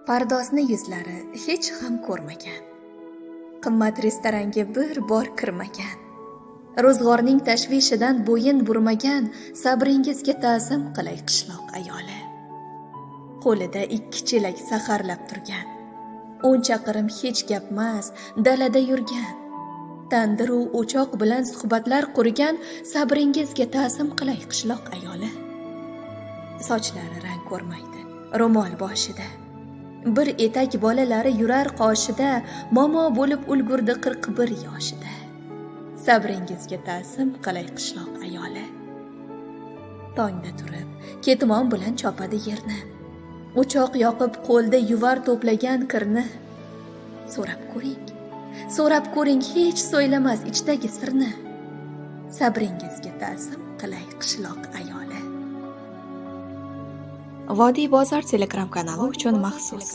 Pardozni yuzlari hech ham ko'rmagan. Qimmat restoranga bir bor kirmagan. Ro'zg'orning tashvishidan bo'yin burmagan, sabringizga ta'zim qilay, qishloq ayoli. Qo'lida 2 chelak saharlab turgan. 10 chaqirim hech gapmas, dalada yurgan. Tandiru o'choq bilan suhbatlar qurgan, sabringizga ta'zim qilay, qishloq ayoli. Sochlari rang ko'rmaydi, ro'mol boshida. Bir etak bolalari yurar qoshida, momo bo'lib ulgurdi 41 yoshida. Sabringizga ta'zim qilay, qishloq ayoli. Tongda turib, ketmon bilan chopadi yerni. O'choq yoqib qo'lda yuvar to'plagan kirni. So'rab ko'ring, so'rab ko'ring, hech so'ylamas ichdagi sirni. Sabringizga ta'zim qilay, qishloq ayoli. Vodiy bozor Telegram kanali uchun maxsus.